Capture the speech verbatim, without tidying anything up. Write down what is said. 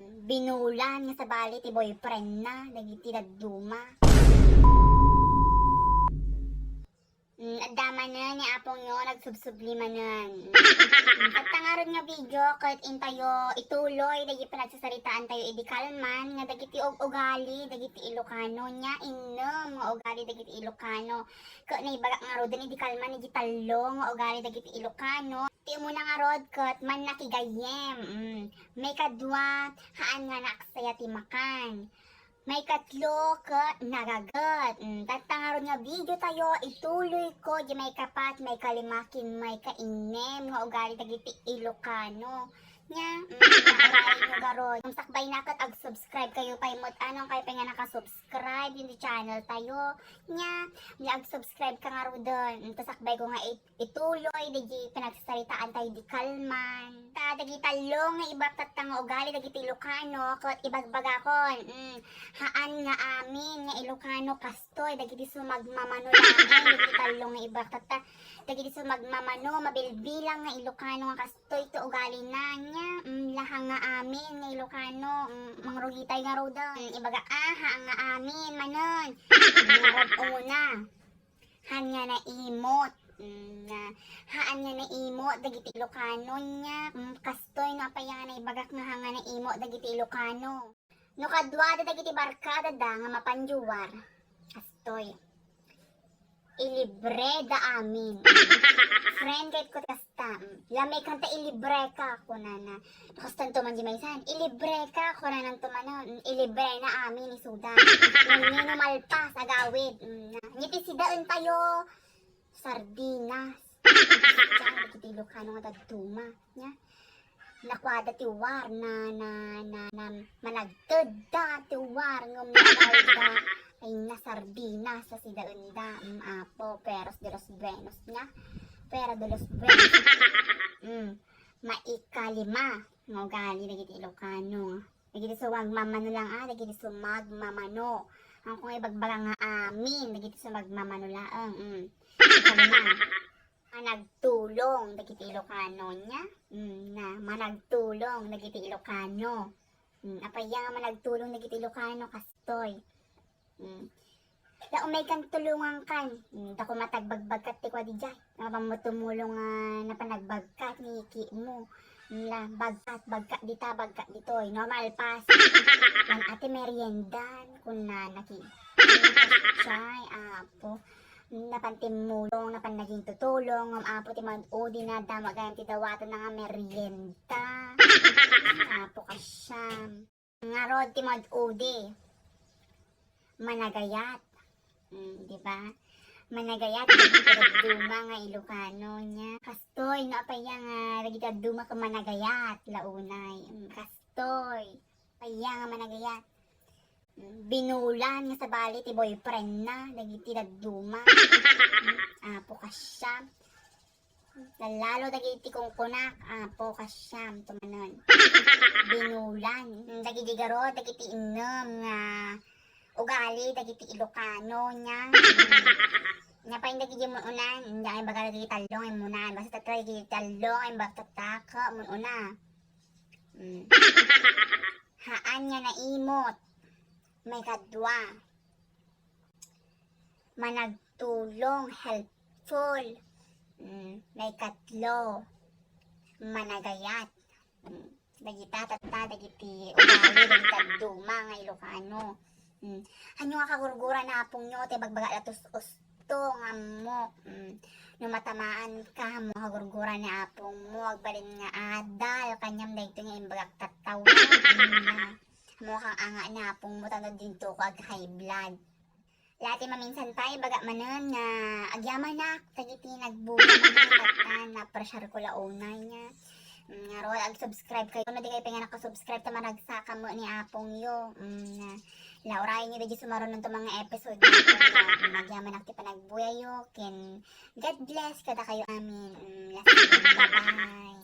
Binulan nga sabali ti boyfriend na, dagiti dadduma. Mm, adda manen ni apongyo, nagsubsubli manen. Mm, tatta ngarud nga video, ket intayo ituloy, dagiti panagsasaritaan tayo idi kalman, nga dagiti ug-ugali, dagiti Ilocano, nia innem nga ugali, dagiti Ilocano. Ket naibagak ngaruden idi kalman, iti tallo nga ugali, dagiti Ilocano. Ti umuna ngarud, ket mannakigayyem. Mm. Maikadua, haan nga naaksaya ti makan. Maikatlo, ket nagaget. Mm, tatta ngarud nga video tayo, ituloy ko, di maikapat, maikalima, ken maikainnem nga ugali dagiti Ilocano. Nia, mm, naurayen nyo garud. Ngem sakbay na ket ag-subscribe kayo pay met, ano, kayo pay nga nakasubscribe iti channel tayo. Nia, nia ag-subscribe ka ngaruden. Mm, ta sakbay ko nga it-, ituloy, dagiti panagsasaritaan tayo di kalman. Ta, dagiti tallo nga ibagtatta nga ugali dagiti Ilocano, ket ibagbagakon, mm, haan nga amin nga Ilocano, kastoy, dagiti sumagmamano laeng, dagiti tallo nga ibagtatta, dagiti sumagmamano, mabilbilang nga Ilocano nga kastoy ti ugalina, nia, mm, la haan nga amin nga Ilocano, mm, mangrugi tayo ngaruden, mm, ibaga, ah, haan nga amin, manen, mm, ngarud umuna. Haan nga naimot. Mm, nga, haan nga naimot dagiti Ilocano nia. Mm, kastoy no apay nga naibagak nga haan nga naimot dagiti Ilocano. No kaduada dagiti barkada da nga mapanjuar. Kastoy. Ilibre da amin. Friend ket ko kasta. Mm, lami kanta ilibre ka, kunana. Kastanto man di maysan, "Ilibre ka," kunananto manen, "Ilibre na amin isuda." Ngem no malpas, agawid. Mm, na. Ngiti sidaentayo, sardinas. Diay dagiti Ilocano nga dadduma, nia. Nakuada ti war, na, na, na, na, managtedda ti war, ngem nagawidda, ay, na sardinas a sidaenda. Mm, apo, peras de los buenos, nia. Pera de los buenos. Mm. Maikalima nga ugali dagiti Ilocano. Dagiti sumagmamano lang, ah, dagiti sumagmamano. Ang kung ibagbaga nga amin, dagiti sumagmamano laeng. Mm. Ikalima, managtulong dagiti Ilocano, nia. Mm, na, managtulong dagiti Ilocano. Mm, apay nga managtulong dagiti Ilocano, kastoy. Mm. La, umay kan, tulungan kan. Mm, dako matagbagbagat ti kuadi diay. Napamutumulo nga napanagbagkat ni iki mo. Mm, la, bagkat, bagkat dita, bagkat ditoy. Normal pas. Yan, ate, meriendan. Kunana ki. Chay, apo. Napan timmulong, napan naging tutulong. Ngem apo ti man-udi na dama gayam ti dawatan na nga merienda. Apo kasam. Ngarud ti mad-udi, managayat. Mm, di ba? Managayat, dagiti dadduma nga Ilocano, nia. Kastoy, no apay nga dagiti dadduma ket managayat, la unay. Mm, kastoy. Apay nga managayat. Mm, binulan nga sabali ti boyfriend na, dagiti dadduma. Mm, apo kasam. Lalo dagiti kungkunak, apo, kasam, tumanon. Binulan. Dagiti garud, dagiti innem nga ugali, dagiti Ilocano, nia. Nia pay dagiti mun-unan, nia ay baga dagiti tallo nga immunan. Basta tattao dagiti tallo nga imbagtatta ket mun-una. Mm. Haan nga naimot. Maikadua. Managtulong, helpful. Mm, maikatlo, managayat. Mm, dagita tatta dagiti ugali dagiti dadduma nga Ilocano. Mm, ania nga kagurgura ni apongyo ti bagbaga la tus-usto nga ammok. Mm, no matamaan ka, ania nga kagurgura ni apongmo, agbalin nga adal, kaniam daytoy nga imbagak tattao. Mm, na. Ania kang anga ni apongmo, tapno dinto ko ag-high blood. La ti maminsan pay, ibaga manen nga agyamanak dagiti nagbuya manen, tatta, na-appreciate ko la unay, nia. Mm, ngarud, ag-subscribe kayo. No di kayo pay nga nakasubscribe, ta managsak kamo ni apongyo. Mm, na, la urayen yo dagiti sumaruno nga mga episode ni apongyo. Mm, agyamanak ti panagbuyayo, ken God bless kadakayo amin. Mm, last, bye-bye.